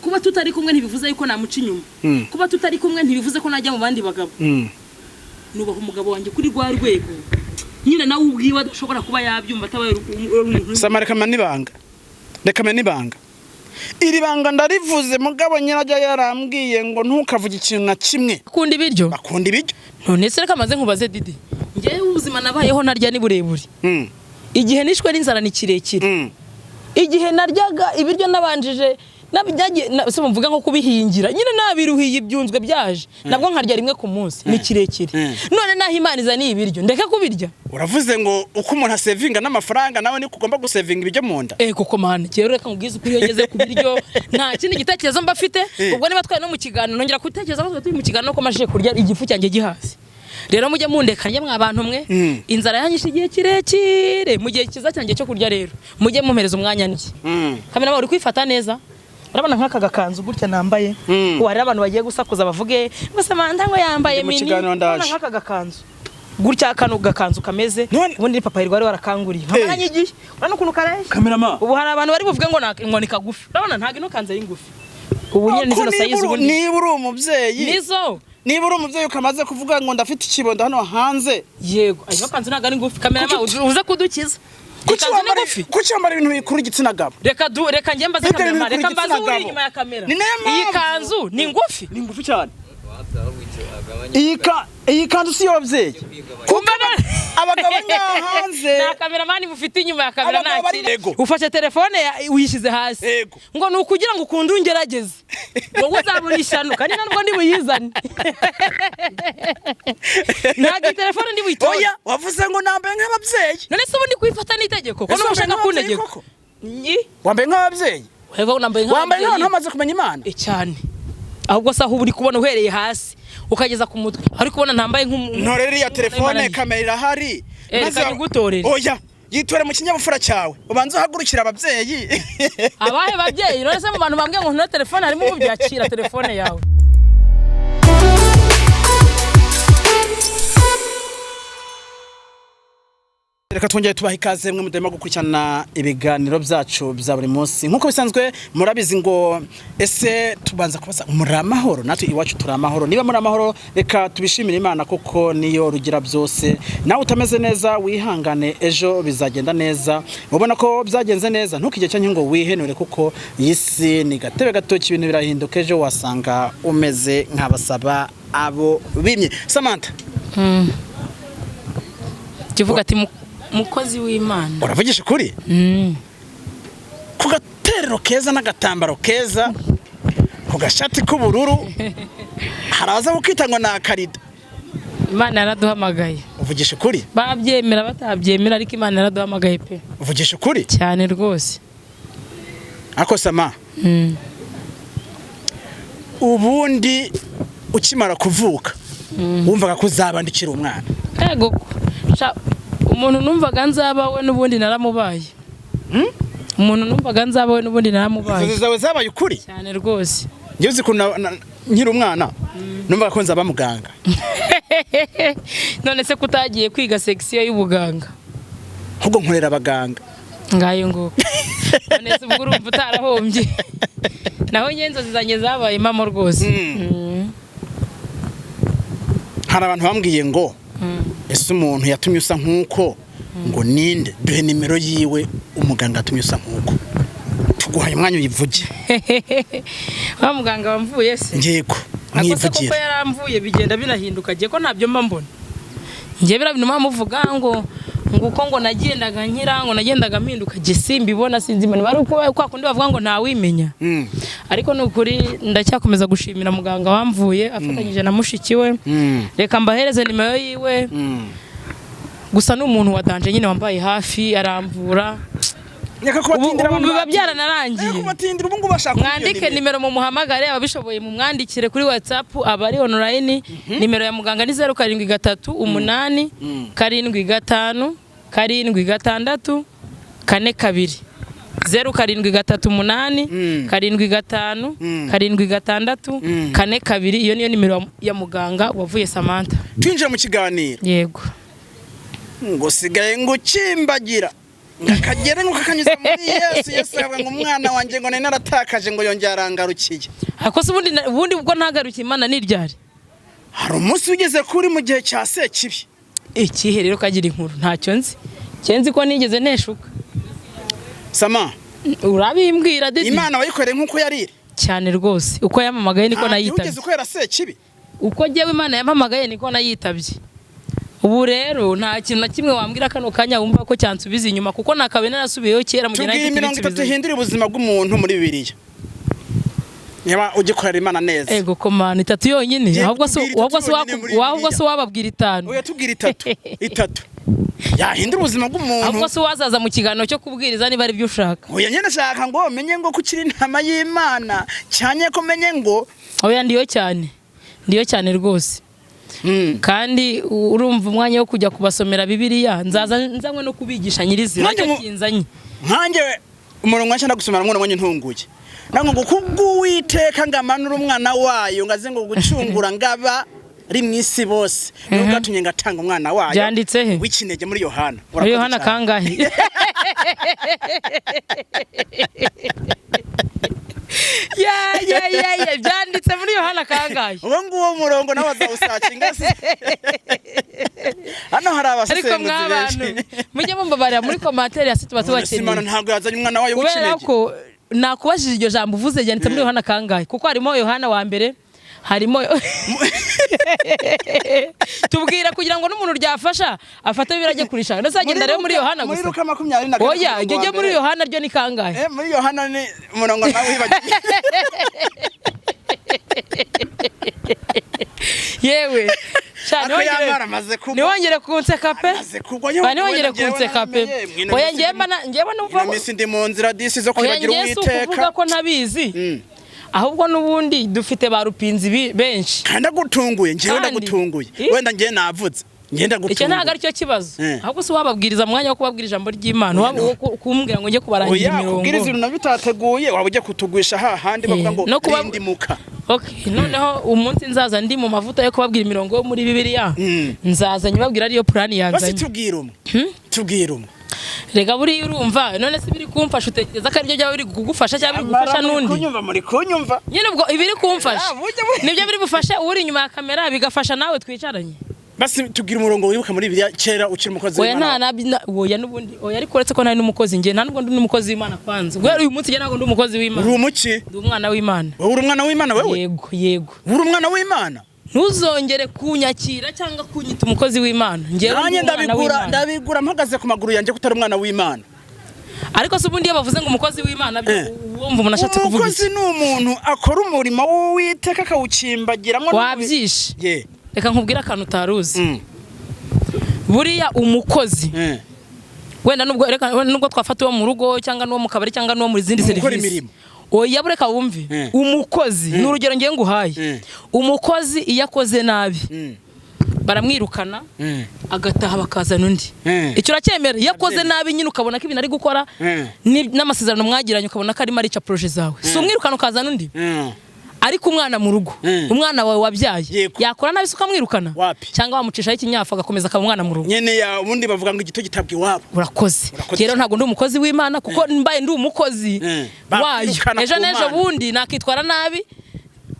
Kuba tutari kumwe ntibivuze yuko namuca inyuma. Kuba tutari kumwe ntibivuze ko najya mu bandi bagabo. Nubaha umugabo wanjye kuri rwa rwego nyine nawe ubwiwe adashobora kuba yabyumva atabaye umuntu. Sama, reka mene ibanga, reka mene ibanga. Iri banga ndarivuze, mugabo nyirajya yarambwiye ngo ntukavuge ikintu na kimwe. Akunda ibiryo. Bakunda ibiryo. None se reka maze nkubaze, Didi, njyewe ubuzima nabayeho ntarya ni burebure. Igihe nishwe n'inzara ni kirekire. Igihe naryaga ibiryo nabanjije se mvuga nko kubihingira nyine nabiruhiye, ibyunzwe byaje, nabwo nkarya rimwe ku munsi, ni kirekire. None naho Imana izaniye ibiryo, ndeke kubirya? Uravuze ngo uko umuntu asevinga n'amafaranga, nawe niko ugomba gusevinga ibiryo mu nda. Eh, koko man, rero reka nkubwize ukuri, iyo ngeze ku biryo nta kindi gitekerezo mba mfite. Ubwo niba twari no mu kiganiro, nongera gutekereza ko turi mu kiganiro, ko majije kurya igifu cyanjye gihasi. Rero mujye mundeka njye mwa bantu mwe. Inzara yanyishe igihe kirekire. Mu gihe cyiza cyanjye cyo kurya rero, mujye mumpereza umwanya ndye. Kamera, uri kwifata neza. Urabona nk'aka gakanzu gutya nambaye, ubu hariho abantu bagiye gusakuza bavuge ngo Samantha ngo yambaye Ndi mu mini. kiganiro, ndaje. Urabona nk'aka gakanzu gutya, kano gakanzu kameze, ubundi ni papa wari warakanguriye nkamaranye igihe. Urabona ukuntu kareshya? Kamerama. Ubu hari abantu bari buvuge ngo ngo ni kagufi. Urabona ntabwo ino kanzu ari ngufi. Ubu nyine ni Ko zino niba size ubundi niba uri umubyeyi, nizo. niba uri umubyeyi ukamaze kuvuga ngo ndafite ikibondo hano hanze. Yego, ino kanzu ntabwo ari ngufi. Kamerama, uze kudukiza. Kuki Ikanzu ni wambara, ngufi. kuki wambara ibintu bikuru igitsina gabo? Reka njye mbaze Ibyo kamerama, bintu reka bikuru mbaze igitsina uri gabo. inyuma ya kamera. Ni nayo Iyi mpamvu. kanzu ni ngufi? Ni ngufi cyane. Iyi kanzu si iy'ababyeyi, kuko abagabo hanze. Nta kameramani mufite inyuma ya kamera? Abagabo bari Nta. Yego. Ufashe telefone uyishyize hasi. Yego. Ngo ni ukugira ngo ukunde ungerageze, wowe uzabona ishyano, kandi ntabwo ndi buyizane, ntabwo iyi telefone ndi buyitore. Oya, wavuze ngo nambaye nk'ababyeyi. None se ubundi kuyifata n'itegeko ko Ese nuba wambaye ushaka nk'ababyeyi kuntegeka? koko? Nyi. Wambaye nk'ababyeyi. Wego, nambaye Wambaye nk'ababyeyi. nk'abantu bamaze kumenya Imana. Eh, cyane. Ahubwo se aho uba uri kubona uhereye hasi ukageza ku mutwe, ari kubona ntambaye nk'umuntu? Ntorere iriya telefone, kamera irahari. Eh, reka nyigutorere. Oya, yitore mu kinyabupfura cyawe, ubanze uhagurukire ababyeyi. Abahe babyeyi? None se mu bantu bambwiye ngo ntore telefone harimo ubyakira telefone yawe? Reka twongere tubaha ikaze mwe mudahema gukurikirana ibiganiro byacu bya buri munsi. Nk'uko bisanzwe murabizi ngo ese tubanza kubaza muri amahoro? Natwe iwacu turi amahoro. Niba muri amahoro, reka tubishimire Imana kuko niyo rugira byose. Nawe utameze neza, wihangane, ejo bizagenda neza. Ubona ko byagenze neza, ntukijye cyangwa ngo wihenure, kuko iyi si ni gatebe gatoki, ibintu birahinduka, ejo wasanga umeze nk'abasaba abo bimye. Samantha. Kivuga ati: "Mukozi w'Imana." Uravugisha ukuri? Ku gaterero keza n'agatambaro keza, ku gashati k'ubururu, haraza kukita ngo ni akarido. Imana yaraduhamagaye. Uvugisha ukuri? Babyemera batabyemera, ariko Imana yaraduhamagaye pe. Uvugisha ukuri? Cyane rwose. Ariko Sama, ubundi ukimara kuvuka wumvaga ko uzabandikira umwana? Yego. Sha, umuntu numvaga nzaba we n'ubundi naramubaye. Umuntu numvaga nzaba we n'ubundi naramubaye. Inzozi zawe zabaye ukuri? Cyane rwose. Njyewe uzi ukuntu nkiri umwana numvaga ko nzaba muganga. None se kutagiye kwiga section y'ubuganga? Ahubwo nkorera abaganga. Ngayo nguko. None se ubwo urumva utarahombye? Naho njye inzozi zanjye zabaye impamo rwose. Hari abantu bambwiye ngo ese umuntu yatumye usa nk'uko ngo ninde? Duhe nimero yiwe, umuganga yatumye usa nk'uko. Tuguhaye umwanya uyivuge. Wa muganga wamvuye se? Ngego. Ako se koko Mwivugira. yaramvuye, bigenda binahinduka. Giye ko ntabyo mba mbona njye biriya bintu muba muvuga ngo uko ngo nagendaga nkira, ngo nagendaga mpinduka, jye simbibona, sinzi imana bari uko kwa kundi bavuga ngo ntawimenya. Ariko ni ukuri ndacyakomeza gushimira muganga wamvuye afatanyije na mushiki we. Reka mbahereze nimero yiwe. Gusa ni umuntu wa danger nyine, wambaye hafi aramvura. Reka Ubu kubatindira ubu abantu biba byaranarangiye. Reka kubatindira, ubu ngubu bashaka Mwandike nimero mu muhamagare, ababishoboye mumwandikire kuri WhatsApp, aba ari online. Nimero ya muganga ni 0738 75 76 42. 0738 75 76 42. Iyo niyo nimero ya muganga wavuye Samantha. Twinjira mu kiganiro. Yego. Ngo sigaye ngo ukimbagira. Ngakagere ngo kakanyuze muri Yesu. Yesu aravuga ngo umwana wanjye ngo nari naratakaje ngo yongera arangarukiye. Ariko se ubundi ubwo ntagarukiye Imana ni ryari? Hari umunsi wigeze kuri mu gihe cya Sekibi. Ikihe rero kagira inkuru ntacyo nzi. Cyenzi ko nigeze neshuka. Sama. Urabimbwira Didi. Imana wayikoreye nkuko yarire. Cyane rwose uko yamamagaye niko nayitabye. Wigeze ukorera Sekibi? Uko njyewe Imana yamamagaye niko nayitabye. Ubu rero nta kintu na kimwe wambwira kano kanya wumva ko cyansubiza inyuma kuko nakabe narasubiyeyo kera mu gihe Tubwire imirongo itatu ihindura ubuzima bw'umuntu muri Bibiliya. Niba ugikorera Imana neza. Ego komana itatu yonyine ahubwo se wababwira itanu. Oya tubwire itatu. Itatu. Yahindura ubuzima bw'umuntu. Ahubwo se wazaza mu kiganiro cyo kubwiriza niba ari byo ushaka. Oya nyene shaka ngo menye ngo kukiri intama y'Imana cyane ko menye ngo oya ndiyo cyane. Ndiyo cyane rwose. Kandi urumva umwanya wo kujya kubasomera Bibiliya nzaza nzanywe no kubigisha nyirizina cyo kinzanye. Nkanjye umurongo wanjye ndagusomera mwana wanjye ntunguye. Nango ngo kubw'Uwiteka ngamanura umwana wayo ngaze ngo gucungura ngaba ri mwisi bose. Nubwo atumye ngatanga umwana wayo. Byanditse he? W'ikinege muri Yohana. Muri Yohana kangahe? Ya byanditse muri Yohana kangahe? Uwo nguwo murongo nawe azawusacinga se. Hano hari abasesenguzi benshi. Mujye mumbabarira muri commentaire ya tuba tubakeneye. Imana ntabwo yazanye umwana wayo w'ikinege. Kubera ko nakubajije iryo jambo uvuze ryanditse muri Yohana kangahe? Kuko harimo Yohana wa mbere harimo tubwira kugira ngo n'umuntu ryafasha afate birajye kurisha. Ndazagenda rero muri Yohana gusa. Muri Luka 24. Oya, jye muri Yohana ryo ni kangahe? Muri Yohana ni umurongo nawe wibagiye. Yewe. Cyane niwongere kunseka pe. Niwongere kunseka pe. Oya njyewe numva misi ndi mu nzira disi zo kwibagira Uwiteka. Kuvuga ko ntabizi. Ahubwo nubundi dufite ba rupinzi benshi. Kandi ndagutunguye njyewe ndagutunguye. Wenda njye navutse. Ngenda gutunguye. Icyo ntago aricyo kibazo. Ahubwo se wababwiriza mwanya wo kubabwira ijambo ry'Imana waba kumbwira ngo njye kubarangira imirongo. Oya kubwiriza ibintu nabyo utateguye waba ujye kutugwisha hahandi bavuga ngo rindimuka. Okay, noneho umunsi nzaza ndi mu mavuta yo kubabwira imirongo yo muri Bibiliya. Nzaza nyibabwira ariyo plan yanzanye. Basi tubwire umwe. Tubwire umwe. Rega buri urumva none se biri kumfasha utekereza ko aribyo byaba biri kugufasha cyangwa biri gufasha n'undi. Kunyumva muri kunyumva. Nyine ubwo ibiri kumfasha. Nibyo biri bufashe uri inyuma ya kamera bigafasha nawe twicaranye. Basi tubwire umurongo wibuka muri Bibiliya kera ukiri umukozi w'Imana. Oya oya n'ubundi oya ariko uretse ko ntari n'umukozi nge nta nubwo ndi n'umukozi w'Imana kwanza. Guhera uyu munsi nge ntabwo ndi umukozi w'Imana. Uri umuki? Ndi umwana w'Imana. Wowe uri umwana w'Imana wewe? Yego yego. Uri umwana w'Imana? Ntuzongere kunyakira cyangwa kunyita umukozi w'Imana. Ngewe ndabigura mpagaze ku maguru yanjye kutari umwana w'Imana. Ariko se ubundi iyo bavuze ngo umukozi w'Imana wumva umuntu ashatse kuvuga iki? Umukozi ni umuntu akora umurimo w'Uwiteka akawukimbagiramo. Wabyishe. Reka nkubwire akantu utaruzi. Buriya umukozi wenda nubwo reka nubwo twafata uwo mu rugo cyangwa n'uwo mu kabari cyangwa n'uwo muri zindi serivisi. Oya bureka wumve. Umukozi ni urugero ngiye nguhaye. Umukozi iyo akoze nabi baramwirukana agataha bakazana undi. Icyo uracyemera? Iyo akoze nabi nyine ukabona ko ibintu ari gukora n'amasezerano mwagiranye ukabona ko arimo arica projet zawe. Si umwirukana ukazana undi. Ariko umwana mu rugo umwana wawe wabyaye yakora nabi ukamwirukana cyangwa wamucishaho ikinyafu agakomeza akaba umwana mu rugo. Nyene ya ubundi bavuga ngo igito gitabwa iwabo. Urakoze. Rero ntabwo ndi umukozi w'Imana kuko mbaye ndi umukozi wayo ejo n'ejo bundi nakitwara nabi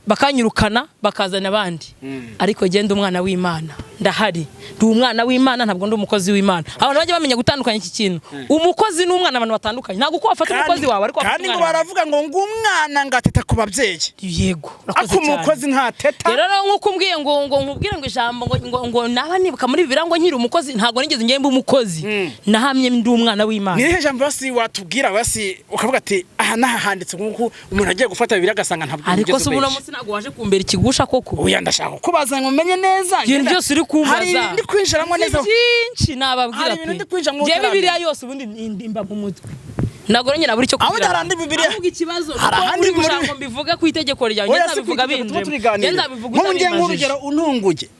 bakanyirukana bakazana abandi. Ariko genda umwana w'Imana ndahari ndi umwana w'Imana ntabwo ndi umukozi w'Imana. Abantu bajye bamenya gutandukanya iki kintu. Umukozi n'umwana abantu batandukanye. Ntabwo uko wafata umukozi wawe ariko kandi ngo baravuga ngo ngumwana ngateta ku babyeyi. Yego urakoze cyane. Umukozi ntateta. Rero nkuko umbwiye ngo nkubwire ngo ijambo ngo naba nibuka muri Bibiliya ngo nkiri umukozi ntabwo nigeze ngemba umukozi. Nahamye ndi umwana w'Imana. Ni ijambo basi watubwira basi ukavuga ati aha naha handitse nkuko umuntu agiye gufata Bibiliya agasanga ntabwo. Ariko se ubu munsi ntabwo waje kumbera ikigusha koko. Oya ndashaka kubaza ngo menye neza. Ibintu byose uri kumbaza. Hari ndi kwinjiramo neza. Byinshi nababwira pe. Ngiye Bibiliya yose ubundi ndimba mu mutwe. Ntabwo nyine naburi cyo kugira. Aho harandi Bibiliya. Avuga ikibazo. Hari gushaka mbivuga ku itegeko ryawe nge nzabivuga bindemo. Nge nzabivuga utabimajije. Nk'urugero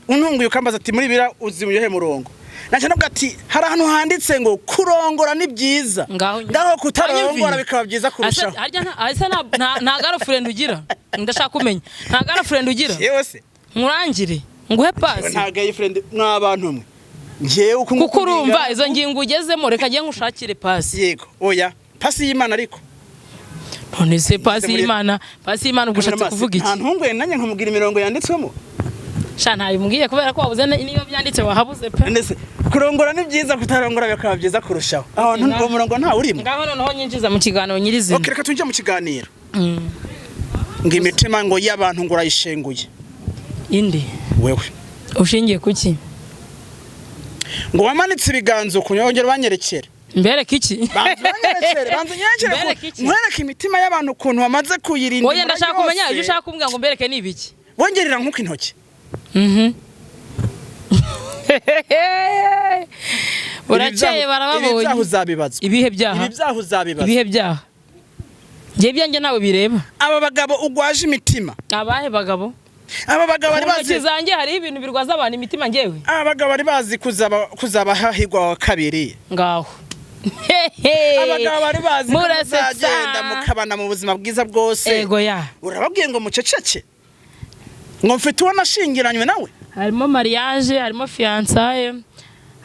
untunguye ukambaza ati muri Bibiliya uzi mu yohe murongo. Naje nabwo ati hari ahantu handitse ngo kurongora ni byiza. Ngaho kutarongora bikaba byiza kurushaho. Harya nta girlfriend ugira. Ndashaka kumenya. Nta girlfriend ugira. Yewe se. Nkurangire. Nguhe pass. Nta girlfriend mwabantu mwe. Njyewe uko Kuko urumva izo ngingo ugezemo, reka njye nkushakire pasi. Yego, oya, pasi y'Imana ariko. None se pasi y'Imana, pasi y'Imana ubwo ushatse kuvuga iki? Nta ntunguye nanjye nkamubwira imirongo yanditswemo. Sha ntabimbwiye kubera ko wabuze niyo byanditse wahabuze pe. Ndetse kurongora ni byiza, kutarongora bikaba byiza kurushaho. Aho uwo murongo nta urimo. Ngaho noneho nyinjiza mu kiganiro nyirizina. Okay, reka tujye mu kiganiro. Ngo imitima ngo y'abantu ngo urayishenguye. Indi wewe ushingiye kuki? Ngo wamanitse ibiganza ukunyongera banyerekere. Mbereke iki? Banza banza unyerekere, nkwereke imitima y'abantu ukuntu wamaze kuyirinda. Oya ndashaka kumenya ibyo ushaka kumbwira ngo mbereke ni ibiki. Wongerera nkuko intoki. Urakeye barababonye. Ibi byaha uzabibazwa. Ibihe byaha. Ibi byaha uzabibazwa. Ibihe byaha. Ngiye byanjye nawe bireba. Aba bagabo ugwaje imitima. Abahe bagabo? Aba bagabo bari bazi zanjye hari ibintu birwaza abantu imitima ngewe. Aba bagabo bari bazi kuzaba hahigwa wa kabiri. Ngaho. Abagabo bari bazi muzagenda mukabana mu buzima bwiza bwose. Ego ya. Urababwiye ngo muceceke. Ngo mfite uwo nashingiranywe nawe. Harimo mariage, harimo fiançailles,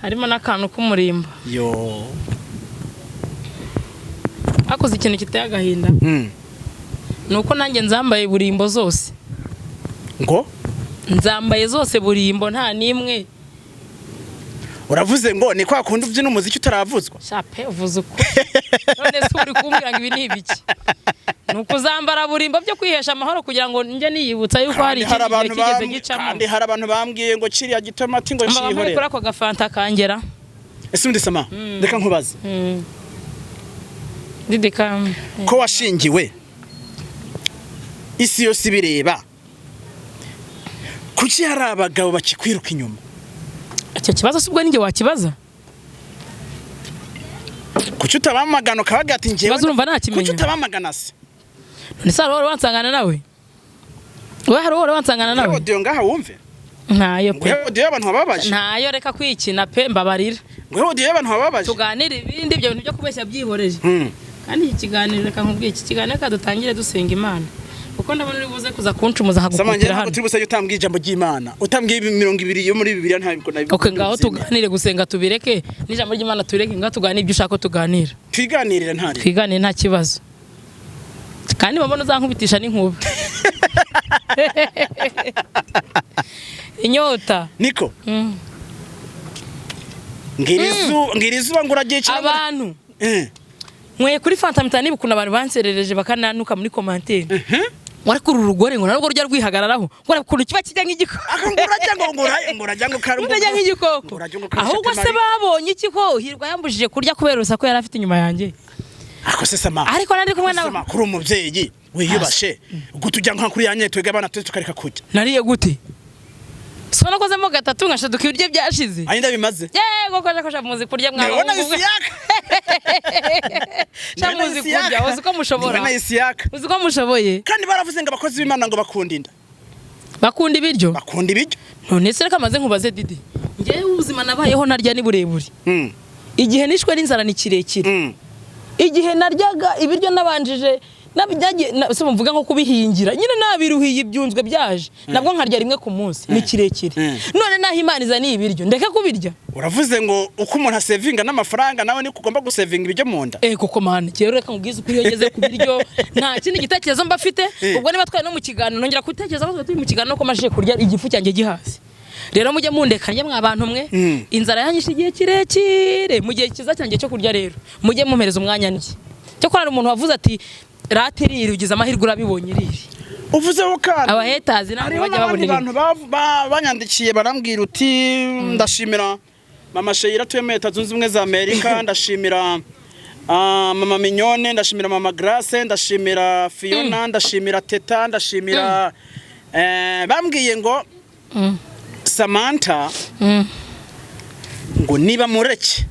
harimo n'akantu k'umurimbo. Yo. Akoze ikintu kiteye agahinda. Nuko nanjye nzambaye burimbo zose. Ngo nzambaye zose burimbo nta nimwe. Uravuze ngo ni kwa kundi ubyina umuziki utaravuzwa. Shape uvuze uko. None se uri kumbwira ngo ibi ni ibiki? Nuko uzambara burimbo byo kwihesha amahoro kugira ngo njye niyibutsa yuko hari ikintu kigeze gicamo. Kandi hari abantu bambwiye ngo kiriya gitomati ngo cyihorera. Kuri ako gafanta kangera. Ese undi sama reka nkubaze. Didika ko washingiwe isi yose ibireba, kuki hari abagabo bakikwiruka inyuma? Icyo kibazo si ubwo ninjye wakibaza? Kuki utabamagana ukabaga ati njyewe? Urumva ntakimenya. Kuki utabamagana se? None se hari wansangana nawe? Wowe hari wansangana nawe? Audio ngaha wumve. Ntayo pe. Ngo audio y'abantu bababaje. Ntayo reka kwikina pe mbabarira. Ngo audio y'abantu bababaje. Tuganire ibindi ibyo bintu byo kubeshya byihoreje. Kandi iki kiganiro reka nkubwiye, iki kiganiro reka dutangire dusenga Imana. Kuko ndabona uri buze kuza kuncumuza nkagukubitira hano. Turi buze utambwiye ijambo ry'Imana. Utambwiye 20 yo muri Bibiliya ntabwo nabyo. Okay, ngaho tuganire gusenga tubireke n'ijambo ry'Imana tubireke, ngaho tuganire ibyo ushaka tuganira. Twiganirira ntari. Twiganire nta kibazo. Kandi mbona uzankubitisha n'inkuba. Inyota. Niko. Ngirizuba nguragiye cyane. Abantu. Mwe kuri Fanta mitani ukuntu abantu banserereje bakananuka muri commentaire. Warakuru urugore ngo narwo rujya rwihagararaho. Ngo ukuntu kiba kijya nk'igikoko. Akangurajya ngo ngurajya ngo karungu. Ngurajya nk'igikoko. Ahubwo se babonye iki ko Hirwa yambujije kurya kubera urusaku yari afite inyuma yanjye. Ako se sama. Ariko nari kumwe nawe. Sama kuri umuvyeyi wiyubashe. Gutujya nka kuri yanye twega abana tukareka kurya. Nariye gute? So nakozemo gatatu ngashaduka ibiryo byashize. Ari ndabimaze. Yego koje koje muzi kurya mwana. Ndabona isiyaka. Cha muzi kurya uzi ko mushobora. Ndabona isiyaka. Uzi ko mushoboye. Kandi baravuze ngo abakozi b'Imana ngo bakunda inda. Bakunda ibiryo? Bakunda ibiryo. None se reka maze nkubaze Didi. Ngewe ubuzima nabayeho narya ni burebure. Igihe nishwe n'inzara ni kirekire. Igihe naryaga ibiryo nabanjije nabyagiye se mvuga nko kubihingira nyine nabiruhiye ibyunzwe byaje nabwo nkarya rimwe ku munsi ni kirekire. None naho Imana izaniye ibiryo ndeke kubirya. Uravuze ngo uko umuntu asevinga n'amafaranga nawe niko ugomba gusevinga ibiryo mu nda. Koko man rero reka nkubwize ukuri iyo ngeze ku biryo nta kindi gitekerezo mba mfite. Ubwo niba twari no mu kiganiro nongera gutekereza ko turi mu kiganiro ko majije kurya igifu cyanjye gihaze. Rero mujye mundeka njye mwa bantu mwe, inzara yanyishe igihe kirekire mu gihe kiza cyanjye cyo kurya rero mujye mumpereza umwanya ndye. Cyo ko hari umuntu wavuze ati rati riri ugize amahirwe urabibonye riri. Uvuzeho kandi abahetazi nabo bajya babona abantu banyandikiye barambwira uti ndashimira mama Sheira tuye muri Leta Zunze Ubumwe za Amerika, ndashimira mama Mignone, ndashimira mama Grace, ndashimira Fiona, ndashimira Teta, ndashimira bambwiye ngo Samantha ngo niba mureke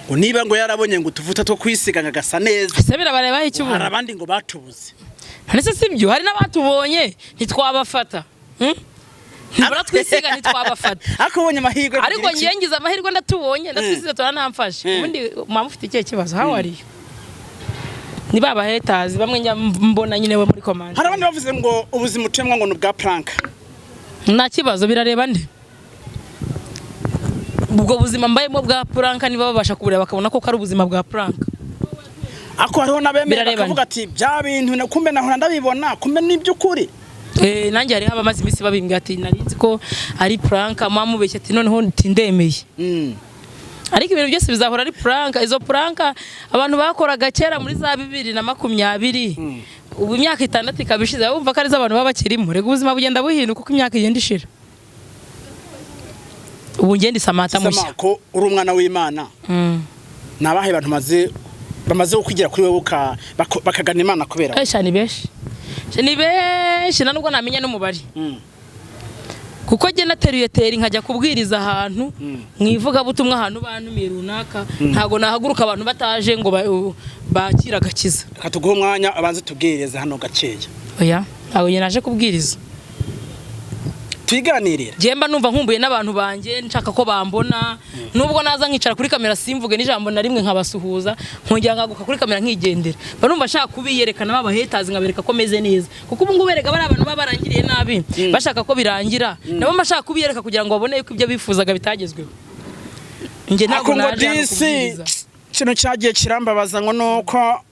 ngo niba ngo yarabonye ngo tuvuta two kwisiga ngagasa neza. Ese birabareba iki ubu? Hari abandi ngo batubuze. None se sibyo hari n'abatubonye ntitwabafata. Nibura twisiga ntitwabafata. Ariko ubonye amahirwe. Ariko ngiye ngize amahirwe ndatubonye ndatwisize turanamfashe. Ubundi mama ufite ikihe kibazo? How are you? Ni baba haters bamwe njya mbona nyine we muri command. Hari abandi bavuze ngo ubuzima utemwa ngo ni ubwa prank. Nta kibazo birareba nde? Ubwo buzima mbayemo bwa prank, niba babasha kubureba bakabona ko ari ubuzima bwa prank. Ako hariho n'abemera Birarebana. bakavuga ati bya bintu kumbe nahora ndabibona, kumbe ni iby'ukuri. Nanjye hariho abamaze iminsi babimbwira ati nari nzi ko ari prank, mwamubeshya, ati noneho nti ndemeye. Ariko ibintu byose bizahora ari prank. Izo prank abantu bakoraga kera muri za 2020, ubu imyaka 6 ikaba ishize, bumva ko ari zo abantu baba bakirimo. Rega ubuzima bugenda buhinduka uko imyaka igenda ishira. Ubu ngenda Samantha mushya. Sama, ko uri umwana w'Imana, ni abahe bantu bamaze kwigira kuri wowe bakagana Imana kubera wowe? Sha, ni benshi. Sha, ni benshi, nta nubwo namenya n'umubare, kuko njye nateruye teri nkajya kubwiriza ahantu mu ivugabutumwa, ahantu bantumiye runaka, ntabwo nahaguruka abantu bataje ngo bakire agakiza. Reka tuguhe umwanya abanze tubwirize hano gakeya. Oya, ntabwo njye naje kubwiriza. Tuyiganirire. Njye mba numva nkumbuye n'abantu banjye, nshaka ko bambona, nubwo naza nkicara kuri kamera simvuge n'ijambo na rimwe, nkabasuhuza, nkongera nkaguka kuri kamera nkigendera. Mba numva nshaka kubiyerekana baba haters, nkabereka ko meze neza, kuko ubu ngubu erega bari abantu baba barangiriye nabi, bashaka ko birangira. Nabo mba nshaka kubiyereka kugira ngo babone yuko ibyo bifuzaga bitagezweho. Njye ntabwo Ako ngo naje hano disi kubwiriza. Kino cyagiye kirambabaza ngo nuko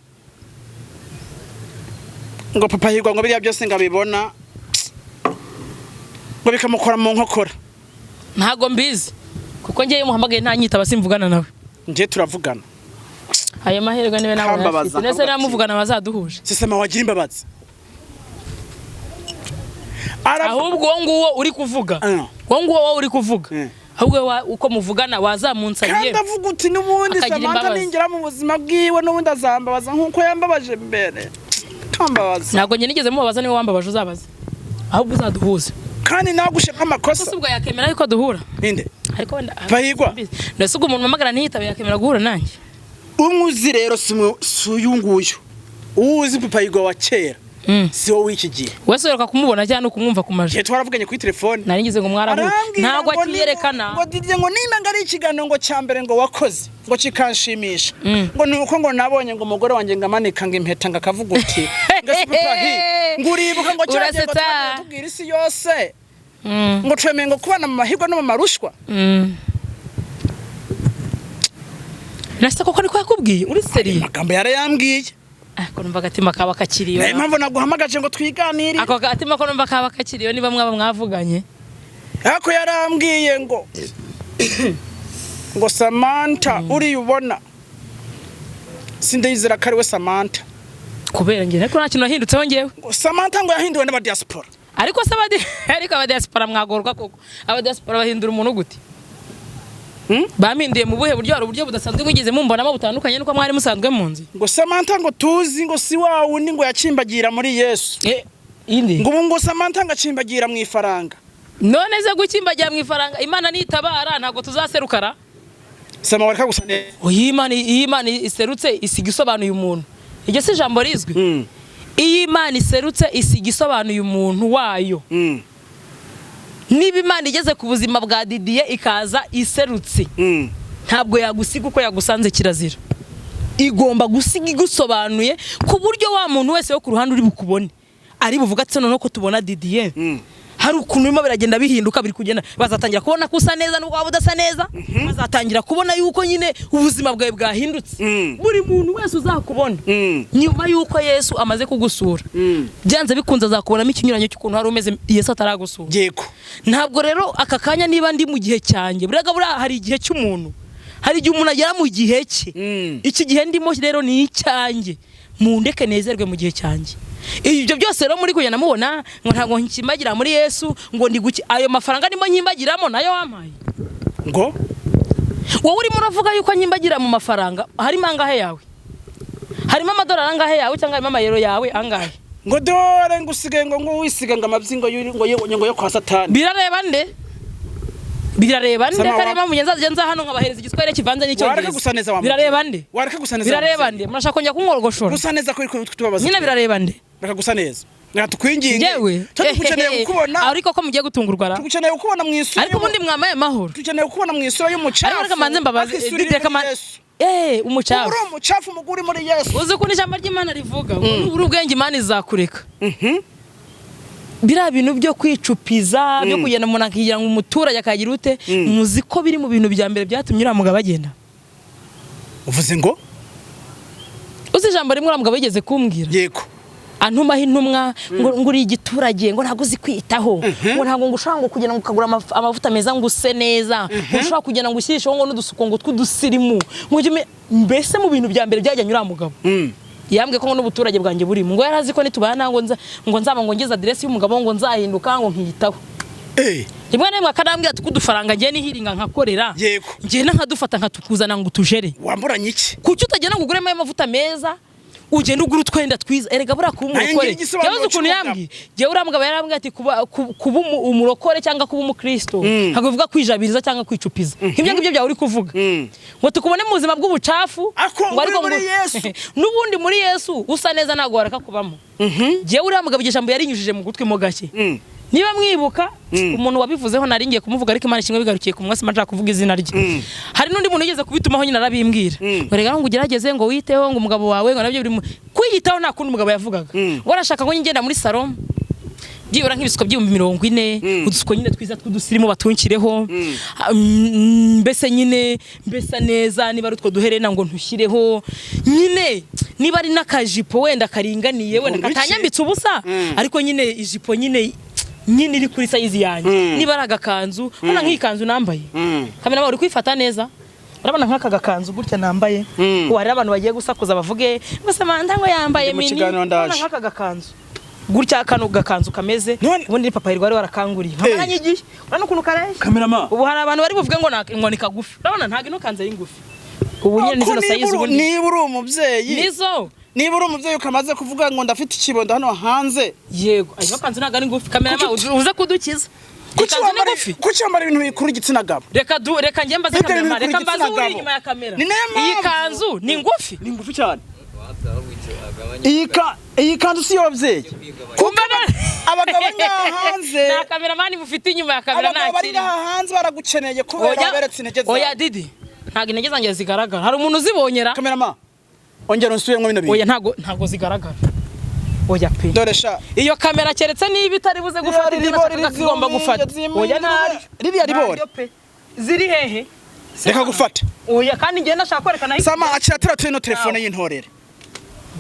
ngo Papa Hirwa ngo biriya byose ngo abibona, ngo bikamukora mu nkokora. Ntabwo mbizi, kuko njyewe iyo muhamagaye ntanyitaba, simvugana nawe. Njye turavugana. Ayo mahirwe niwe nawe Kambabaza, uyafite ndetse akavuga ati- namuvugana bazaduhuje. Sisema wagira imbabazi. Ahubwo uwo nguwo uri kuvuga, uwo nguwo wowe uri kuvuga, ahubwo uko muvugana wazamunsabiye. Kandi avuga uti n'ubundi Akagira Samantha imbabazi. ningera mu buzima bwiwe n'ubundi azambabaza nk'uko yambabaje mbere, kambabaza. Ntabwo njye nigeze mubabaza, niwe wambabaje, uzabaze ahubwo uzaduhuze. Kandi nagushaka amakosa. Ese ubwo yakemera yuko duhura? Ninde? Ariko wenda Bahigwa. Mbese ubwo umuntu mpamagara ntiyitabe yakemera guhura nanjye? Umwe uzi rero si uyu nguyu uwo uzi, Papa Hirwa wa kera, si wowe w'iki gihe. Wese uheruka kumubona cyangwa ni ukumwumva ku majwi? Igihe twaravuganye kuri telefone. Nari ngize ngo mwarahuye. Arambwira Ntabwo ngo akiyerekana. ngo Didier, ngo nimba ngo ari ikiganiro ngo cya mbere ngo wakoze ngo kikanshimisha, ngo ni uko ngo nabonye ngo umugore wanjye ngo amanika ngo impeta, ngo akavuga uti ngo ese Papa hi, ngo uribuka ngo cyagiye ngo Urasetsa. twagiye tubwira isi yose ngo twemeye ngo kubana mu mahirwe no mu marushwa. Nase koko niko yakubwiye? Uri sérieux? Amagambo yarayambwiye. Ariko numva agatima kaba kakiriyo. Niyo mpamvu naguhamagaje ngo twiganire. Ako gatima ko numva kaba kakiriyo niba mwaba mwavuganye. Ariko yarambwiye ngo Samantha uriya ubona sindayizera ko ari we Samantha. Kubera njye ariko nta kintu nahindutseho njyewe. Ngo Samantha ngo yahinduwe n'abadiaspora. Ariko se ariko abadiaspora mwagorwa koko, abadiaspora bahindura umuntu gute? Bampinduye mu buhe buryo? Hari uburyo budasanzwe mwigeze mumbonamo butandukanye nuko mwari musanzwe munzi? Ngo Samantha ngo tuzi ngo si wa wundi ngo yakimbagira muri Yesu. Indi. Ngo ubu ngo Samantha ngo akimbagira mu ifaranga. None se gukimbagira mu ifaranga, Imana nitabara ntabwo tuzaserukara? Sama, wareka gusa neza. Oya, Imana, iyo Imana iserutse isiga isobanuye umuntu. Iryo si ijambo rizwi? Iyo Imana iserutse isiga isobanuye umuntu wayo. Niba Imana igeze ku buzima bwa Didier ikaza iserutse, ntabwo yagusiga uko yagusanze, kirazira. Igomba gusiga igusobanuye ku buryo wa muntu wese wo ku ruhande uri bukubone ari buvuga ati noneho ko tubona Didier hari ukuntu birimo biragenda bihinduka, biri kugenda, bazatangira kubona ko usa neza nubwo waba udasa neza, bazatangira kubona yuko nyine ubuzima bwawe bwahindutse. Buri muntu wese uzakubona nyuma yuko Yesu amaze kugusura, byanze bikunze azakubonamo ikinyuranyo cy'ukuntu wari umeze Yesu ataragusura. Ntabwo rero aka kanya niba ndi mu gihe cyanjye, buriya buriya hari igihe cy'umuntu, hari igihe umuntu agera mu gihe cye. Iki gihe ndimo rero ni icyanjye, mundeke nezerwe mu gihe cyanjye. Ibyo byose rero muri kugenda mubona ngo ntabwo nkimbagira muri Yesu, ngo ndi guki, ayo mafaranga ndimo nkimbagiramo nayo wampaye? Ngo Wowe urimo uravuga yuko nkimbagira mu mafaranga, harimo angahe yawe? Harimo amadolari angahe yawe, cyangwa harimo amayero yawe angahe? Ngo dore ngo usigaye ngo wisiga ngo amabyi ngo ngo yo kwa Satani. Birareba nde? Birareba nde? Sama. Karema mugenzi azajya nza hano nkabahereza igiswahili kivanze Wareka n'icyongereza. gusa neza wa Birareba nde? Wareka gusa neza. Birareba nde? Murashaka kongera kunkorgoshora? Gusa neza ko uri kutubabaza. Nyine birareba nde? Reka gusa neza, reka tukwinginge. Njyewe Twe tugukeneye kukubona. Ariko ko mugiye gutungurwa ra? Tugukeneye kukubona mu isura. Ariko ubundi mwamaye amahoro. Tukeneye kukubona mu isura y'umucafu. Ariko reka manze mbabaze. Ariko isura iri Reka muri Yesu. Umucafu. Uri umucafu umugore muri Yesu. Uzi ukuntu ijambo ry'Imana rivuga ngo nubura ubwenge Imana izakureka? Biriya bintu byo kwicupiza, byo kugenda umuntu akigira ngo umuturage akagira ute, muzi ko biri mu bintu bya mbere byatumye uriya mugabo agenda. Uvuze ngo? Uzi ijambo rimwe uriya mugabo yigeze kumbwira? Yego. Antumaho intumwa ngo uri igiturage, ngo ntabwo uzi kwitaho, ngo ntabwo ngo ushobora ngo kugira ngo ukagura amavuta meza ngo use neza, ngo ushobora kugira ngo ushyirisheho ngo n'udusuko ngo tw'udusirimu, ngo ujye mbese mu bintu bya mbere byajyanye uriya mugabo. Yambwiye ko ngo n'ubuturage bwanjye burimo, ngo yari azi ko nitubana ngo nzaba ngo ngize aderesi y'umugabo ngo nzahinduka ngo nkiyitaho. Rimwe na rimwe akanambwira ati kudufaranga ngiye nihiringa nkakorera, Yego. ngenda nkadufata nkatukuzana ngo utujere. Wamburanye iki? Kuki utagenda ngo uguremo ayo mavuta meza, ugenda ugura utwenda twiza? Erega buriya kuba Nanjye umurokore, ngira igisobanuro yabuze ukuntu cy'umugabo. yambwiye. Jyewe uriya mugabo yarambwiye ati kuba umurokore cyangwa kuba umukristo ntabwo bivuga kwijabiriza cyangwa kwicupiza nk'ibyo ngibyo byawe uri kuvuga, ngo tukubone mu buzima bw'ubucafu. Ako Ngo ariko uri muri Yesu. N'ubundi muri Yesu usa neza ntabwo wareka kubamo. Jyewe uriya mugabo iryo jambo yarinyujije mu gutwi mo gake. Niba mwibuka umuntu wabivuzeho, nari ngiye kumuvuga ariko Imana kimwe bigarukiye ku mwasi nshaka kuvuga izina rye. Hari n'undi muntu wigeze kubitumaho nyine arabimbwira, ngo reka ngo ugerageze ngo witeho ngo umugabo wawe, ngo nabyo biri kwiyitaho. Nta kundi umugabo yavugaga, ngo arashaka ngo ngenda muri salon byibura nk'ibisuko 40,000, udusuko nyine twiza tw'udusirimu batunkireho. Mbese nyine mbesa neza, niba ari utwo duherena ngo ntushyireho nyine, niba ari n'akajipo wenda karinganiye wenda Ngo iki? katanyambitse ubusa, ariko nyine ijipo nyine iri kuri size yanjye, niba ari agakanzu urabona nk'iyi kanzu nambaye. Kamera uri kwifata neza, urabona nk'aka gakanzu gutya nambaye. Ubu hari abantu bagiye gusakuza bavuge ngo Samantha ngo yambaye Ndi mu mini. kiganiro ndaje. Urabona nk'aka gakanzu gutya, kano gakanzu kameze, ubundi ni papa wari warakanguriye nkamaranye igihe. Urabona ukuntu kareshya? Kamerama. Ubu hari abantu bari buvuge ngo ngo ni kagufi. Urabona ntabwo ino kanzu ari ngufi, ubu nyine ni Ko zino niba size ubundi niba uri umubyeyi, nizo. Niba uri umubyeyi ukamaze kuvuga ngo ndafite ikibondo hano hanze. Yego, ayo kanzu ntabwo ari ngufi. Kamerama uze kudukiza. Kuki Ikanzu ni ngufi. Kuki wambara ibintu bikuru igitsina gabo? Reka njye mbaze Ibyo bintu kamera, bikuru reka mbaze igitsina uri gabo. inyuma ya kamera. Ni nayo Iyi mpamvu. kanzu ni ngufi? Ni ngufi cyane. Iyi kanzu si iy'ababyeyi, kuko abagabo bari ngaha hanze, Nta kameramani mufite inyuma ya kamera? abagabo Nta bari kirimo. ngaha hanze baragukeneye kubera waberetse intege zawe. Oya Didi, ntabwo intege zanjye zigaragara. Hari umuntu uzibonyera? Kamerama, ongera unsubiremo bino bintu. Oya, ntabwo zigaragara, oya pe. Dore sha. Iyo kamera keretse niba itari buze gufata ibyo Ririya nashakaga ko igomba gufata. Oya, ntaryo. Ririya ribori. Ntaryo pe. Ziri hehe? Reka gufata. Oya, kandi njye nashaka kwerekana. Sama, akira tera tino telefone y'intorere.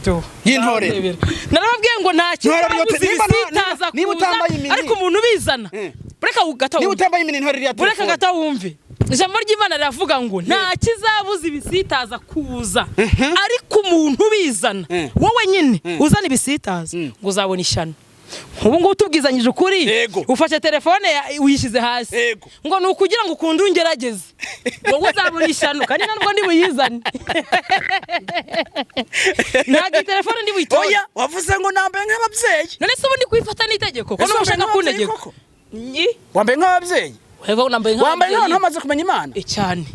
Do. Y'intorere. Narababwiye ngo nta Ntorere iyo kizabuza ibisitaza niba kuza, utambaye imini. ariko umuntu ubizana, bureka gata Niba wumve. utambaye imini, intorere iriya Bureka telefone. gata wumve. Ijambo ry'Imana riravuga ngo nta kizabuza ibisitaza kuza, ariko umuntu ubizana, wowe nyine uzana ibisitaza, ngo uzabona ishyano. Ubu ngubu tubwizanyije ukuri, Yego. ufashe telefone uyishyize hasi, Yego. ngo ni ukugira ngo ukunde ungerageze, wowe uzabona ishyano. Kandi ntabwo ndi buyizane, ntabwo iyi telefone ndi buyitore. Oya, wavuze ngo nambaye nk'ababyeyi. None se ubundi kuyifata n'itegeko ko Ese niba wambaye ushaka nk'ababyeyi kuntegeka? koko? Nyi. Wambaye nk'ababyeyi. Wego, nambaye Wambaye nk'ababyeyi. nk'abantu bamaze kumenya Imana. Cyane.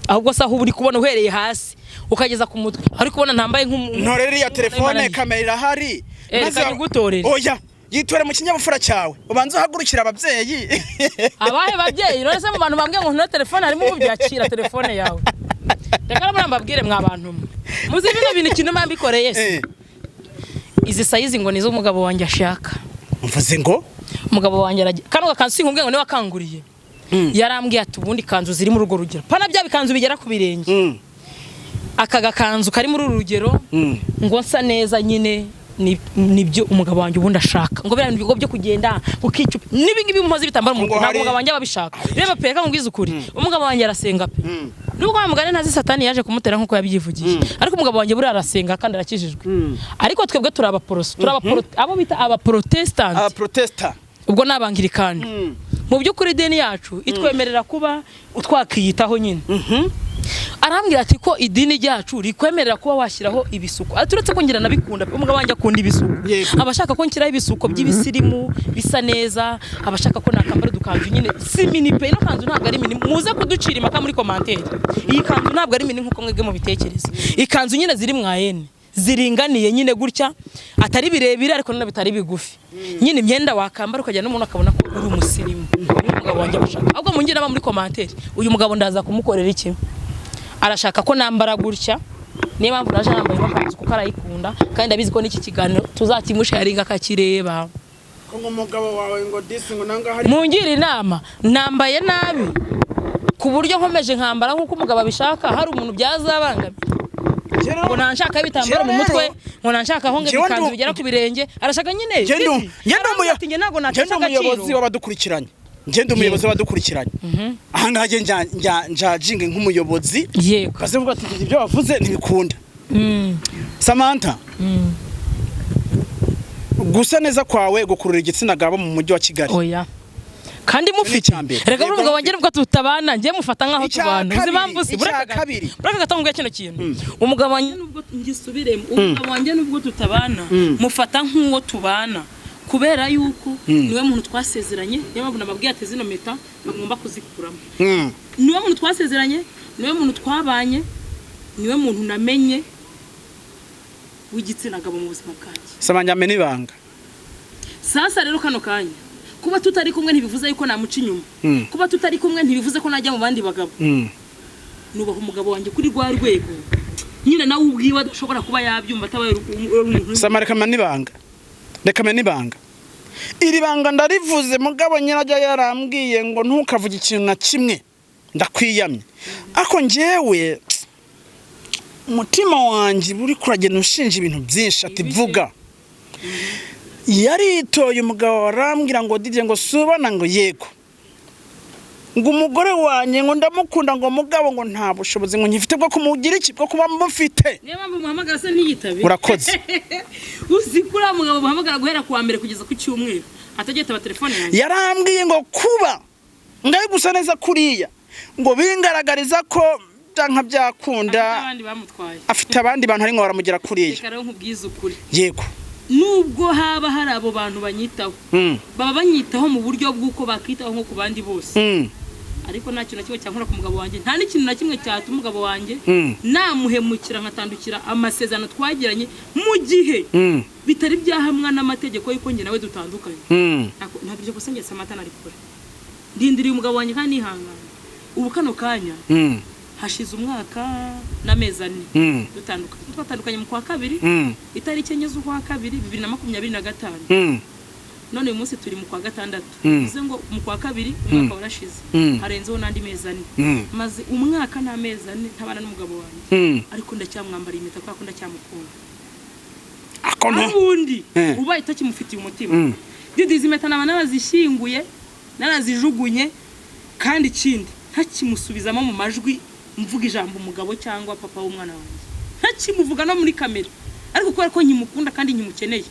Ahubwo se aho uba uri kubona uhereye hasi ukageza ku mutwe, ari kubona ntambaye nk'umuntu? Ntorere iriya telefone, kamera irahari. Reka nyigutorere. Oya, yitore mu kinyabupfura cyawe, ubanze uhagurukire ababyeyi. Abahe babyeyi? None se mu bantu bambwiye ngo ntore telefone harimo ubyakira telefone yawe? Reka rero mbabwire mwa bantu mwe, muzi bino bintu ikintu mba mbikoreye se? Izi size ngo nizo umugabo wanjye ashaka. Mvuze ngo? Umugabo wanjye aragiye, kano gakanzu sinkubwiye ngo niwe wakanguriye. Yarambwiye ati ubundi kanzu ziri muri urwo rugero, pana bya bikanzu bigera ku birenge, aka gakanzu kari muri uru rugero, ngo nsa neza nyine, nibyo umugabo wanjye ubundi ashaka, ngo biriya bintu byo kugenda ukicupa n'ibi ngibi mumaze ibitambaro mu Ngo mutwe, ntabwo umugabo wanjye aba abishaka. Reba pe, reka nkubwize ukuri, umugabo wanjye arasenga pe. Nubwo wa mugani ntazi Satani yaje kumutera nk'uko yabyivugiye, ariko umugabo wanjye buriya arasenga kandi arakijijwe. Ariko twebwe turi abaporoso, turi abo bita abaprotesitanti. Abaprotesta. Ubwo ni abangirikani. Mu by'ukuri idini yacu itwemerera kuba twakiyitaho nyine. Arambwira ati ko idini ryacu rikwemerera kuba washyiraho ibisuko. Ati uretse ko ngira nabikunda, umugabo wanjye akunda ibisuko, Yego. aba ashaka ko nshyiraho ibisuko by'ibisirimu bisa neza, aba ashaka ko nakambara udukanzu nyine si mini pe. Ino kanzu ntabwo ari mini, muze kuducira impaka muri commentaire. Iyi kanzu ntabwo ari mini nk'uko mwebwe mubitekereza. Ikanzu nyine ziri mwayene ziringaniye nyine gutya, atari birebire ariko none bitari bigufi nyine, imyenda wakambara ukajya n'umuntu akabona ko uri umusirimu. Niyo umugabo wanjye abashaka. Ahubwo mungire inama muri commentaire, uyu mugabo ndaza kumukorera iki? Arashaka ko nambara gutya, niyo mpamvu naje nambaye ino kanzu, kuko arayikunda, kandi ndabizi ko n'iki kiganiro tuzakimusharinga akakireba. Ko ngo umugabo wawe ngo disi ngo nanga hari. Mungire inama, nambaye nabi ku buryo nkomeje nkambara nk'uko umugabo abishaka, hari umuntu byazabangamira? Ngo nanshaka ibitambaro mu mutwe, ngo nanshaka aho ngo Njyewe ibikanzu bigera ku birenge, arashaka nyine. Njye Didi, aravuga ati, njye ntabwo njye ndi natesha umuyobozi agaciro. w'abadukurikiranye. Njye ndi umuyobozi w'abadukurikiranye. Aha ngaha njye njajinge nk'umuyobozi. Yego. Baze vuga ati ibyo bavuze ntibikunda. Samantha, gusa neza kwawe gukurura igitsina gabo mu mujyi wa Kigali? Oya, kandi mufite. Icya mbere. Reka, Yego, umugabo wanjye nubwo tutabana, njye mufata nkaho Icya tubana. Uzi kabiri, impamvu se? icya kabiri. Bureka gato nguye kino kintu. Umugabo wanjye nubwo ngisubiremo, umugabo wanjye nubwo tutabana, mufata nk'uwo tubana, kubera yuko niwe muntu twasezeranye. Niyo mpamvu nababwiye ati zino mpeta bagomba kuzikuramo. Niwe muntu twasezeranye, niwe muntu twabanye, niwe muntu namenye w'igitsina gabo mu buzima bwanjye. Samantha, mena ibanga. Sasa rero kano kanya kuba tutari kumwe ntibivuze yuko namuca inyuma. Kuba tutari kumwe ntibivuze ko najya mu bandi bagabo. Nubaha umugabo wanjye kuri rwa rwego nyine nawe ubwiwe adashobora kuba yabyumva atabaye umuntu. Sama, reka mena ibanga, reka mena ibanga. Iri banga ndarivuze, mugabo nyirajya yarambwiye ngo ntukavuge ikintu na kimwe, ndakwiyamye. Ariko njyewe umutima wanjye uri kuragenda ushinja ibintu byinshi, ati vuga. Yaritoye umugabo, arambwira ngo Didier, ngo subana, ngo yego, ngo umugore wanjye ngo ndamukunda, ngo mugabo ngo nta bushobozi ngo nkifite bwo kumugira iki, bwo kuba mufite. Niyo mpamvu muhamagara se ntiyitabe. Urakoze. Uzi ko uriya mugabo muhamagara guhera ku wa mbere kugeza ku cyumweru atajya telefone yanjye? Yarambwiye ngo kuba ngayo gusa neza kuriya ngo bingaragariza ko byanka byakunda afite abandi bamutwaye. Afite abandi bantu arimo baramugera kuriya. Reka rero nkubwize ukuri. Yego. Nubwo haba hari abo bantu banyitaho, baba banyitaho mu buryo bw'uko bakitaho nko ku bandi bose, ariko nta kintu na kimwe cyankura ku mugabo wanjye, nta n'ikintu na kimwe cyatuma umugabo wanjye namuhemukira nkatandukira amasezerano twagiranye mu gihe bitari byahamwa n'amategeko y'uko njye nawe dutandukanye. Ntabwo iryo kosa njye Samantha narikora. Ndindiriye umugabo wanjye kandi nihangana. Ubu kano kanya hashize umwaka n'amezi 4 dutandukanye. Twatandukanye mu kwa kabiri, itariki 4 z'ukwa kabiri 2025. None uyu munsi turi mu kwa gatandatu. Bivuze ngo mu kwa kabiri umwaka warashize, harenzeho n'andi mezi 4. Maze umwaka n'amezi 4 ntabana n'umugabo wanjye, ariko ndacyamwambara impeta kubera ko ndacyamukunda. Ako nto. Ubundi ubaye utakimufitiye umutima, Didi, izi mpeta naba narazishyinguye, narazijugunye, kandi ikindi ntakimusubizamo mu majwi mvuga ijambo umugabo cyangwa papa w'umwana wanjye, ntakimuvuga no muri kamera. Ariko kubera ko nkimukunda kandi nkimukeneye,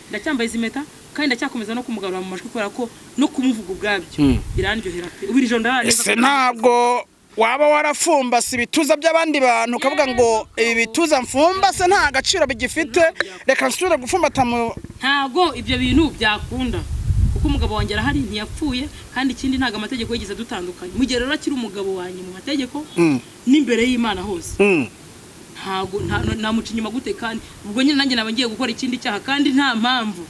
ndacyambaye izi mpeta kandi ndacyakomeza no kumugarura mu majwi, kubera ko no kumuvuga ubwabyo birandyohera pe. Ubu iri joro ndarara neza. Ese ntabwo waba warafumbase ibituza by'abandi bantu, ukavuga ngo ibi bituza mfumbase nta gaciro bigifite, reka nsubire gufumbata mu Ntabwo ibyo bintu byakunda, kuko umugabo wanjye arahari, ntiyapfuye. Kandi ikindi, ntabwo amategeko yigeze adutandukanye. Mu gihe rero akiri umugabo wanjye mu mategeko n'imbere y'Imana hose, ntabwo namuca inyuma gute? Kandi ubwo nyine nanjye naba ngiye gukora ikindi cyaha, kandi nta mpamvu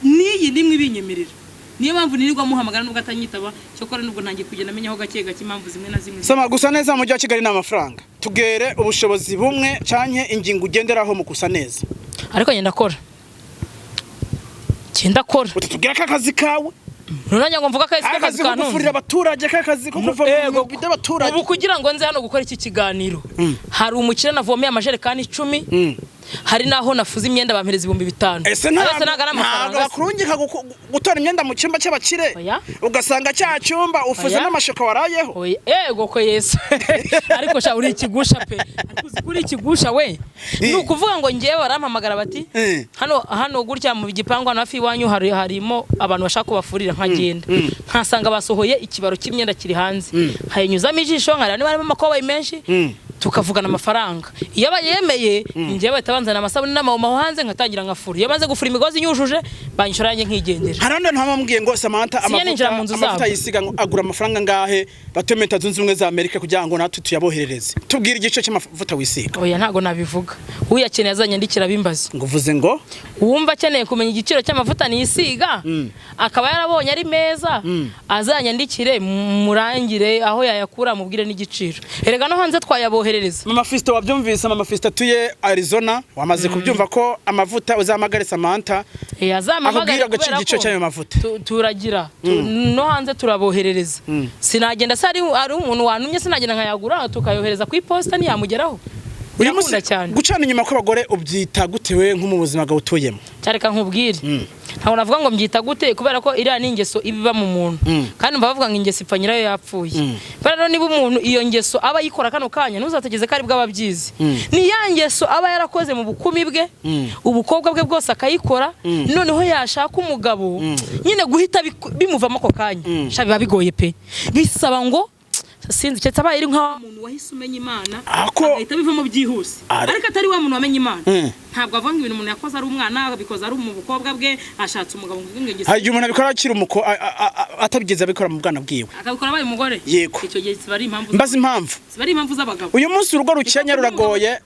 n'iyi nimwe ibinyemerera. Niyo mpamvu nirirwa muhamagara nubwo atanyitaba. Cyokora nubwo ntangiye kugenda amenyaho gake gake impamvu zimwe na zimwe. Sama, gusa neza mu mujyi wa Kigali ni amafaranga. Tugere ubushobozi bumwe canke ingingo ugenderaho mu gusa neza. Ariko ngenda akora, ngenda akora. Utubwira ko akazi kawe Ntunajya ngo mvuga akazi akazi k'akazi ko kantunze. gufurira abaturage, k'akazi ko kuva Ego. mu by'abaturage. Ubu kugira ngo nze hano gukora iki kiganiro, hari umukire navomeye amajerekani 10, hari n'aho nafuze imyenda bampereza 5000. Ese Ayo yose ntabwo ari ntabwo amafaranga se? bakurungika gutora imyenda mu cyumba cy'abakire, Oya. ugasanga cya cyumba ufuze Oya. n'amashuka warayeho? Oya, ego ko Yesu! Ariko sha, uri ikigusha pe! Ariko uzi ko uri ikigusha we? Ni ukuvuga ngo ngewe barampamagara bati hano hano gutya mu gipangu hano hafi iwanyu hari harimo abantu bashaka kubafurira, nkagenda nkasanga basohoye ikibaro cy'imyenda kiri hanze, nkayinyuzamo ijisho nkareba niba harimo amakoboyi menshi, tukavugana amafaranga. Iyo bayemeye, njyewe bahita banzana amasabune n'amawomo aho hanze, nkatangira ngafura. Iyo maze gufura imigozi nyujuje, banyishura yanjye nkigendera. Hari abandi bantu bamubwiye ngo Samantha Sinjya ninjira mu nzu amavuta zabo. yisiga ngo agura amafaranga ngahe batuye muri Leta Zunze Ubumwe za Amerika, kugira ngo natwe tuyaboherereze. Tubwire igice cy'amavuta wisiga. Oya, ntabwo nabivuga. Uyakeneye azanyandikira abimbaze. Ngo uvuze ngo? Uwumva akeneye kumenya igiciro cy'amavuta nisiga, akaba yarabonye ari meza, azanyandikire murangire aho yayakura, mubwire n'igiciro. Erega no hanze twayabohereza. Turayaboherereza. Mama Fisto, wabyumvise? Mama Fisto atuye Arizona, wamaze kubyumva ko amavuta uzahamagare Samantha. Azampamagare. Akubwira Kubera igiciro ko cy'ayo mavuta. Turagira no hanze turaboherereza. Sinagenda se ari umuntu wantumye, sinagenda nkayagura tukayohereza ku iposita, ntiyamugeraho? Uyu munsi Birakunda cyane. gucana inyuma kw'abagore ubyita gute we nko mu buzima bwawe utuyemo? Cyareka nkubwire, ntabwo navuga ngo mbyita gute, kubera ko iriya ni ingeso iba iba mu muntu, kandi mba bavuga ngo ingeso ipfa nyirayo yapfuye. Kubera rero niba umuntu iyo ngeso aba ayikora kano kanya, ntuzategeze ko aribwo aba abyizi. Ni ya ngeso aba yarakoze mu bukumi bwe, ubukobwa bwe bwose akayikora, noneho yashaka umugabo nyine guhita bimuvamo ako kanya, sha biba bigoye pe. Bisaba ngo sinzi, keretse abaye ari nka wa muntu wahise umenya Imana, agahita bivamo byihuse. Ariko atari wa muntu wamenye Imana, ntabwo avuga ngo ibintu umuntu yakoze ari umwana, abikoze ari mu bukobwa bwe, ashatse umugabo ngo ngo Hari igihe umuntu abikora akiri umuko atabigeze abikora mu bwana bwiwe. Akabikora abaye umugore. Yego. Icyo gihe ziba ari impamvu Mbaza impamvu. Ziba ari impamvu z'abagabo. Uyu munsi urugo rukenye ruragoye,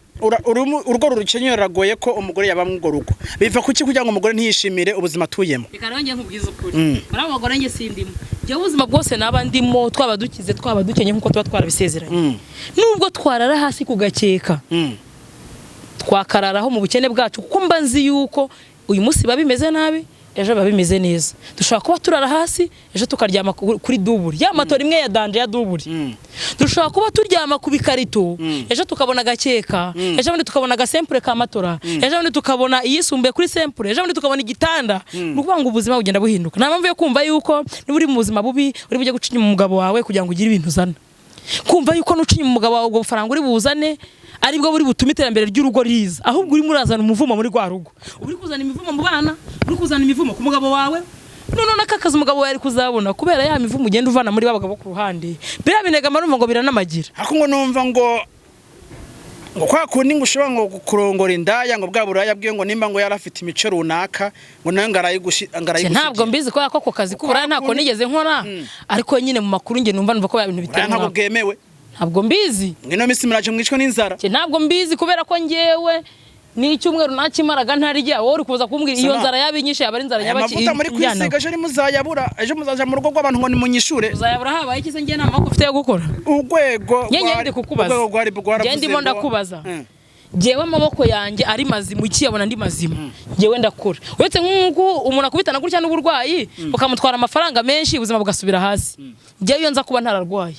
urugo rukenye ruragoye ko umugore yaba muri urwo rugo. Biva kuki kugira ngo umugore ntiyishimire ubuzima atuyemo? Reka rero njye nkubwize ukuri, muri abo bagore njye sindimo. Njyewe ubuzima bwose naba ndimo, twaba dukize, twaba dukenye, nk'uko tuba twarabisezeranye, nubwo twarara hasi ku gakeka, twakararaho mu bukene bwacu, kuko mba nzi yuko uyu munsi biba bimeze nabi, ejo biba bimeze neza. Dushobora kuba turara hasi, ejo tukaryama kuri double ya matora imwe ya danger ya double. Dushobora kuba turyama ku bikarito, ejo tukabona agakeka, ejo bundi tukabona agasempure ka matora, ejo bundi tukabona iyisumbuye kuri simple, ejo bundi tukabona igitanda. Ni ukuvuga ngo ubuzima bugenda buhinduka. Nta mpamvu yo kumva yuko niba uri mu buzima bubi uri bujye guca inyuma umugabo wawe kugira ngo ugire ibintu uzana, kumva yuko nuca inyuma umugabo wawe ubwo bufaranga uri buzane aribwo buri butume iterambere ry'urugo riza. Ahubwo urimo urazana umuvumo muri rwa rugo, uri kuzana imivumo mu bana, uri kuzana imivumo ku mugabo wawe. None n'aka kazi umugabo wawe ari kuzabona kubera ya mivumo ugenda uvana muri ba bagabo ku ruhande, biriya binega marumva ngo biranamagira. Ariko ngo numva ngo kwa kundi ngo ushobora ngo kurongora indaya, ngo bwa buraya bwiwe, ngo nimba ngo yari afite imico runaka, ngo nawe ngo arayigusigira. Ntabwo mbizi kubera ko ako kazi k'uburaya ntako nigeze nkora, ariko nyine mu makuru njye numva ko ibintu Buraya biteye ntabwo umwaku. bwemewe. Ntabwo mbizi. Mwino minsi muraje mwicwe n'inzara. Njye ntabwo mbizi kubera ko njyewe n'icyumweru nakimaraga ntarya. Wowe uri kuza kumbwira iyo Sama. nzara yaba inyishe, yaba ari inzara Aya nyabaki mavuta muri injyana. kwisiga ejo ntimuzayabura, ejo muzaja mu rugo rw'abantu ngo nimunyishure. Uzayabura habaye iki se? Njye nta maboko ufite yo gukora. Urwego Njye ndi kukubaza. Urwego rwari rwaravuze Njye ndimo ndakubaza. Njyewe amaboko yanjye ari mazima, ukiyabona ndi mazima, njyewe ndakora. Uretse nk'uko umuntu akubitana gutya n'uburwayi bukamutwara amafaranga menshi, ubuzima bugasubira hasi, njyewe iyo nza kuba ntararwaye.